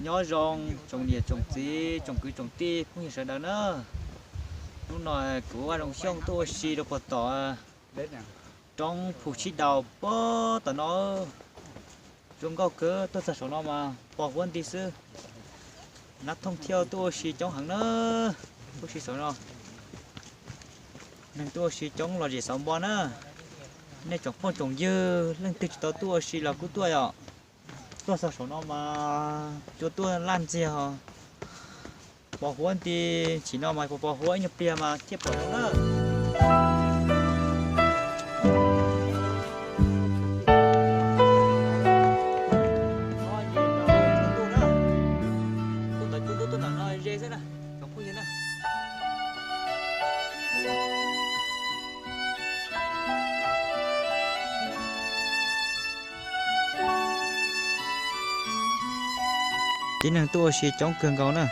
Nyob zoo tsoom niam tsoom txiv tsoom kwv tsoom tij phooj ywg sawv daws na. Hnub no kuv Vaj Zoo Xyooj tuaj ua si rau puag tom roob Phu Tshib Daus puag tom no. Zoo nkauj kawg, tuaj txog saum no mas pos huab nti xwb. Nab thooj thiaj tuaj ua si coob heev na. Tuaj ua si saum no, neeg tuaj ua si coob los zem xauv npo na. Nej tsoom phooj tsoom ywg leej twg tsis tau tuaj ua si los kuj tuaj yom. Tuaj txog saum no mas cua tuaj laj ntxiag. Pos huab nti, chim no mas pos pos huab ib nyuag pliag mas thiaj pom zoo na. Tuaj ntawm cua tuaj ntawm no ze xwb na, tsoom phooj ywg na. Tib neeg tuaj ua si coob kawg nkaus na.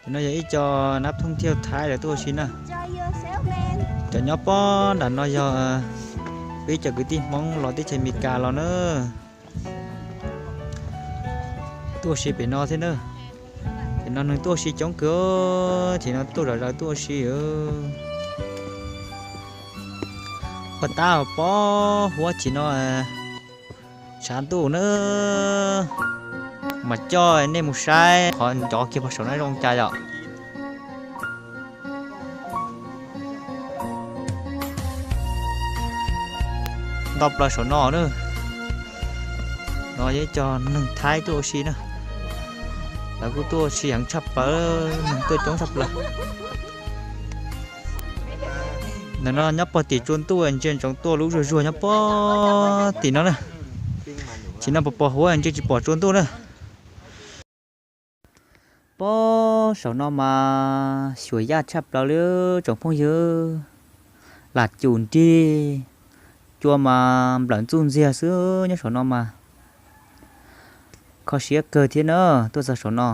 Cov no yog ib co nab thooj thiaj Thaib lawv tuaj ua si na. Cov nyob pob nram no yog peb cov kwv tij Hmoob los teb chaws Amelikas los na. Tuaj ua si pem no thiab na. Pem no neeg tuaj ua si coob kawg, ces no tuaj zom zaws tuaj ua si. Puag ta pos huab chim no tshav ntuj na. Mas coj nej mus saib qhov ncov kiag pog saum no zoo cas yom. Nto plaws saum no na. No yog ib co neeg Thaib tuaj ua si na. Lawv kuj tuaj ua si heev tshaj plaws, neeg tuaj coob tshaj plaws. Ntawm no nyob puag tim tsua ntuj ntsia ntsoov tuaj lub zuag zuag nyob puag tim no na. Chim no pos pos huab ntsia tsis pom tsua ntuj na. Puag saum no mas xyuas yaj tshaj plaws li tsoom phooj ywg. Lam cum nrig, cua mas nplawm ntxuj ntxiag xwb nyob saum no mas. Kho siab kawg thiab na, tuaj txog saum no.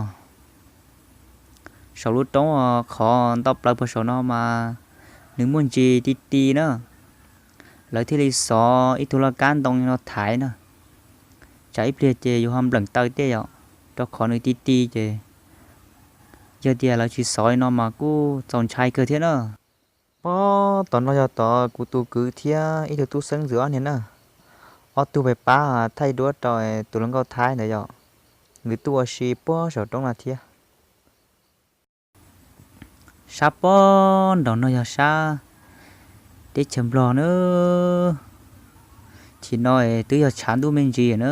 Saum lub roob qhov nto plaws puag saum no mas nws muaj ntsis ti ti na. Lawv thiaj li xov ib tug laj kab ntoo no thaiv na. Tsam ib pliag ces yuav ho nplawm taw tej yom, rau qhov nws ti ti ces yog tias lawv tsis xov li no mas kuj txaus ntshai kawg thiab na. Puag tom no yog tod kuv tus kwv thiab ib tug tub xeeb ntxwv ob niag na. Ob tug pab pab thaij duab rau tus hluas nkauj Thaib ntawd yom. Nws tuaj ua si puag saum roob no thiab. Sab puag nraum no yog sab teb chaws Nplog na. Chim no twb yog tshav ntuj me ntsis na,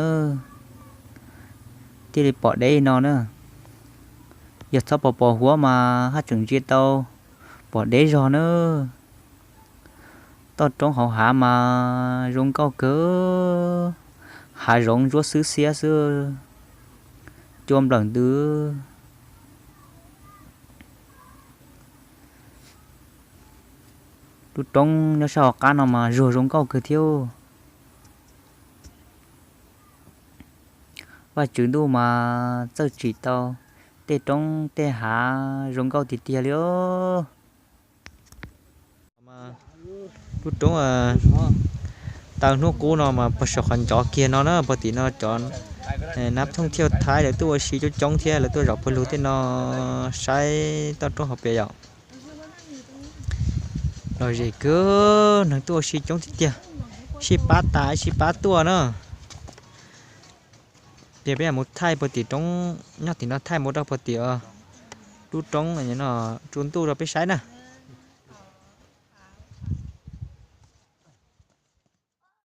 thiaj li pom deb li no na. Yog txhob pos pos huab mas haj tseem ntsia tau pom deb zog na. Toj roob hauv hav mas zoo nkauj kawg, hav zoov ntsuab xwb xiab xwb, cua nplawm ntws. Lub roob nyob sab hauv qab no mas zuag zoo nkauj kawg thiab. Vaj tswv ntuj mas txawj tsim tau tej roob tej hav zoo nkauj tiag tiag li os. Lub roob taw hnub qub no mas puag saum qhov ncov kiag no na, puag tim no cov nab thooj thiaj Thaib lawv tuaj ua si coob coob thiab lawv tuaj zaum pawg lug tej no saib toj roob hauv pes yom. Lom zem kawg, neeg tuaj ua si coob tiag tiag, sib pab tas sib pab tuaj na. Ces peb mus thaij puag tim roob, nyob tim no thaij mus rau puag tim lub roob no tsua ntuj rau peb saib na.